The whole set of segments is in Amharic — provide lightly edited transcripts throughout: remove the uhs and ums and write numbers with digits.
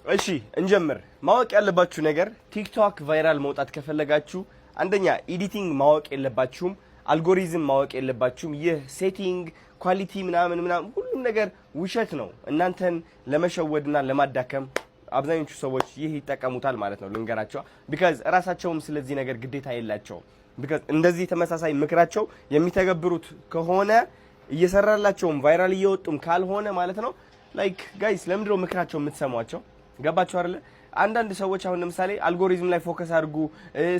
እሺ እንጀምር። ማወቅ ያለባችሁ ነገር ቲክቶክ viral መውጣት ከፈለጋችሁ አንደኛ editing ማወቅ የለባችሁም፣ አልጎሪዝም ማወቅ የለባችሁም። ይህ setting quality ምናምን ምናምን ሁሉም ነገር ውሸት ነው። እናንተን ለመሸወድና ለማዳከም አብዛኞቹ ሰዎች ይህ ይጠቀሙታል ማለት ነው። ልንገራቸው because እራሳቸውም ስለዚህ ነገር ግዴታ የላቸውም። Because እንደዚህ ተመሳሳይ ምክራቸው የሚተገብሩት ከሆነ እየሰራላቸውም viral እየወጡም ካልሆነ ማለት ነው፣ like guys፣ ለምንድነው ምክራቸው የምትሰሟቸው? ገባችሁ አይደለ? አንዳንድ ሰዎች አሁን ለምሳሌ አልጎሪዝም ላይ focus አድርጉ፣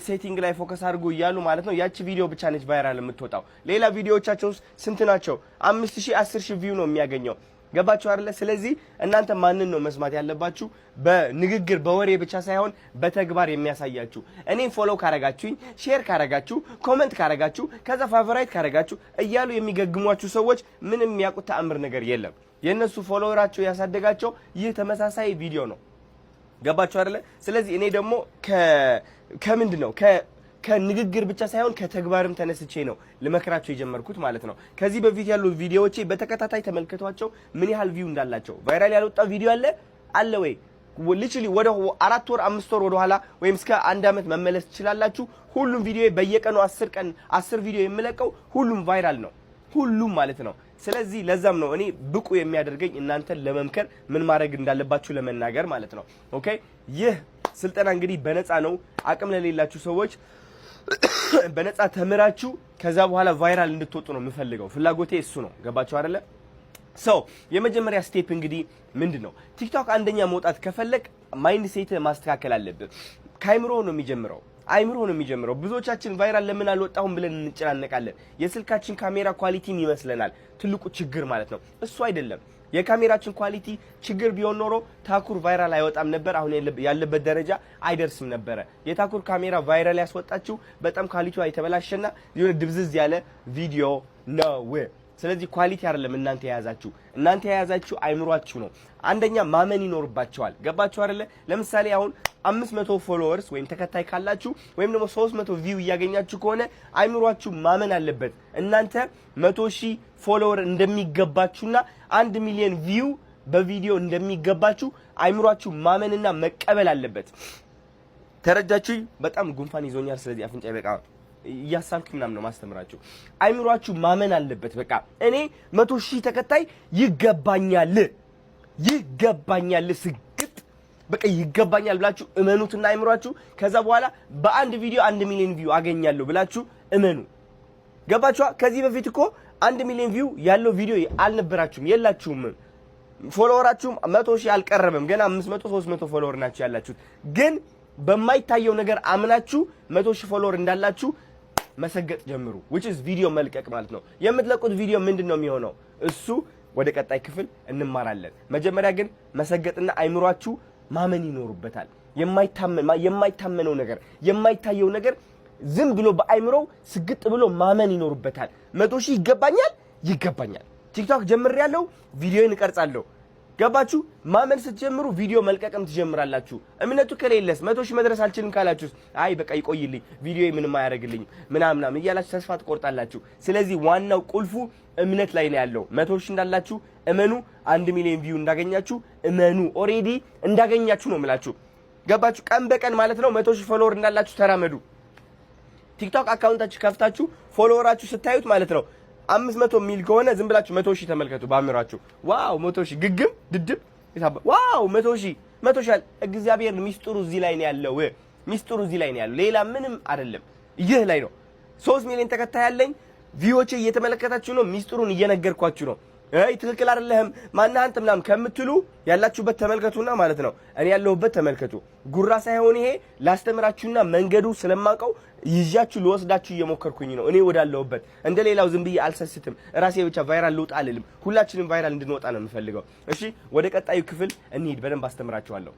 setting ላይ focus አድርጉ እያሉ ማለት ነው። ያቺ ቪዲዮ ብቻ ነች viral የምትወጣው። ሌላ ቪዲዮዎቻቸው ስንት ናቸው? 5,000፣ 10,000 view ነው የሚያገኘው። ገባችሁ አይደለ? ስለዚህ እናንተ ማንን ነው መስማት ያለባችሁ? በንግግር በወሬ ብቻ ሳይሆን በተግባር የሚያሳያችሁ። እኔን follow ካረጋችሁኝ፣ share ካረጋችሁ፣ comment ካረጋችሁ፣ ከዛ favorite ካረጋችሁ እያሉ የሚገግሟችሁ ሰዎች ምንም የሚያውቁት ተአምር ነገር የለም። የእነሱ follower ኣቸው ያሳደጋቸው ይህ ተመሳሳይ ቪዲዮ ነው። ገባችሁ አይደለ? ስለዚህ እኔ ደግሞ ከምንድን ነው ከንግግር ብቻ ሳይሆን ከተግባርም ተነስቼ ነው ልመክራቸው የጀመርኩት ማለት ነው። ከዚህ በፊት ያሉ ቪዲዮዎቼ በተከታታይ ተመልክቷቸው ምን ያህል view እንዳላቸው። Viral ያልወጣ ቪዲዮ አለ ወይ? Literally ወደ 4 ወር፣ 5 ወር ወደ ኋላ ወይም እስከ አንድ ዓመት መመለስ ትችላላችሁ። ሁሉም ቪዲዮ በየቀኑ 10 ቀን 10 ቪዲዮ የምለቀው ሁሉም viral ነው፣ ሁሉም ማለት ነው። ስለዚህ ለዛም ነው እኔ ብቁ የሚያደርገኝ እናንተን ለመምከር፣ ምን ማድረግ እንዳለባችሁ ለመናገር ማለት ነው። Okay፣ ይህ ስልጠና እንግዲህ በነፃ ነው። አቅም ለሌላችሁ ሰዎች በነፃ ተምራችሁ ከዛ በኋላ viral እንድትወጡ ነው የምፈልገው። ፍላጎቴ እሱ ነው። ገባችሁ አይደለ? So የመጀመሪያ step እንግዲህ ምንድን ነው? ቲክቶክ አንደኛ መውጣት ከፈለግ mindset ማስተካከል አለብህ። ከአይምሮ ነው የሚጀምረው። አይምሮ ነው የሚጀምረው። ብዙዎቻችን viral ለምን አልወጣሁም ብለን እንጨናነቃለን። የስልካችን ካሜራ quality ም ይመስለናል ትልቁ ችግር ማለት ነው። እሱ አይደለም። የካሜራችን quality ችግር ቢሆን ኖሮ ታኩር viral አይወጣም ነበር። አሁን ያለበት ደረጃ አይደርስም ነበረ። የታኩር ካሜራ viral ያስወጣችው በጣም quality ዋ የተበላሸና የሆነ ድብዝዝ ያለ ቪዲዮ ነው። ስለዚህ quality አይደለም እናንተ የያዛችሁ አይምሯችሁ ነው። አንደኛ ማመን ይኖርባችኋል። ገባችሁ አይደለ? ለምሳሌ አሁን 500 followers ወይም ተከታይ ካላችሁ ወይም ደግሞ 300 view እያገኛችሁ ከሆነ አይምሯችሁ ማመን አለበት እናንተ 100,000 follower እንደሚገባችሁና 1 ሚሊዮን view በቪዲዮ እንደሚገባችሁ አይምሯችሁ ማመንና መቀበል አለበት። ተረዳችሁኝ? በጣም ጉንፋን ይዞኛል። ስለዚህ አፍንጫ በቃ እያሳልኩ ምናምን ነው ማስተምራችሁ። አይምሯችሁ ማመን አለበት። በቃ እኔ 100,000 ተከታይ ይገባኛል፣ ይገባኛል፣ ስግጥ በቃ ይገባኛል ብላችሁ እመኑትና አይምሯችሁ ከዛ በኋላ በአንድ ቪዲዮ 1 ሚሊዮን view አገኛለሁ ብላችሁ እመኑ። ገባችኋ? ከዚህ በፊት እኮ 1 ሚሊዮን view ያለው ቪዲዮ አልነበራችሁም፣ የላችሁም። Follower ኣችሁም 100,000 አልቀረበም። ገና 500፣ 300 follower ናችሁ ያላችሁት። ግን በማይታየው ነገር አምናችሁ 100,000 follower እንዳላችሁ መሰገጥ ጀምሩ። Which is ቪዲዮ መልቀቅ ማለት ነው። የምትለቁት ቪዲዮ ምንድን ነው የሚሆነው? እሱ ወደ ቀጣይ ክፍል እንማራለን። መጀመሪያ ግን መሰገጥና አይምሯችሁ ማመን ይኖርበታል። የማይታመነው ነገር፣ የማይታየው ነገር ዝም ብሎ በአይምሮው ስግጥ ብሎ ማመን ይኖርበታል። 100,000 ይገባኛል፣ ይገባኛል። ቲክቶክ ጀምሬያለሁ፣ ቪዲዮን እቀርጻለሁ። ገባችሁ? ማመን ስትጀምሩ ቪዲዮ መልቀቅም ትጀምራላችሁ። እምነቱ ከሌለስ፣ 100,000 መድረስ አልችልም ካላችሁስ፣ አይ በቃ ይቆይልኝ፣ ቪዲዮ ምንም አያደርግልኝም ምናምን ምናምን እያላችሁ ተስፋ ትቆርጣላችሁ። ስለዚህ ዋናው ቁልፉ እምነት ላይ ነው ያለው። 100,000 እንዳላችሁ እመኑ። 1 ሚሊዮን view እንዳገኛችሁ እመኑ። Already እንዳገኛችሁ ነው የምላችሁ። ገባችሁ? ቀን በቀን ማለት ነው 100,000 follower እንዳላችሁ ተራመዱ። ቲክቶክ account ኣችሁ ከፍታችሁ follower ኣችሁ ስታዩት ማለት ነው 500 ሚል ከሆነ ዝም ብላችሁ 100,000 ተመልከቱ። በአእምሯችሁ wow 100,000፣ ግግም ድድብ፣ wow 100,000፣ 100,000 አለ። እግዚአብሔር ሚስጥሩ እዚህ ላይ ነው ያለው። ሚስጥሩ እዚህ ላይ ነው ያለው። ሌላ ምንም አይደለም። ይህ ላይ ነው። 3 ሚሊዮን ተከታይ ያለኝ view ዎቼ እየተመለከታችሁ ነው። ሚስጥሩን እየነገርኳችሁ ነው። አይ ትክክል አይደለህም ማነህ አንተ ምናምን ከምትሉ ያላችሁበት ተመልከቱና ማለት ነው እኔ ያለሁበት ተመልከቱ። ጉራ ሳይሆን ይሄ ላስተምራችሁና መንገዱ ስለማውቀው ይዣችሁ ልወስዳችሁ እየሞከርኩኝ ነው። እኔ ወዳለሁበት እንደ ሌላው ዝም ብዬ አልሰስትም። ራሴ ብቻ viral ልውጣ አልልም። ሁላችንም viral እንድንወጣ ነው የምፈልገው። እሺ ወደ ቀጣዩ ክፍል እንሂድ። በደንብ አስተምራችኋለሁ።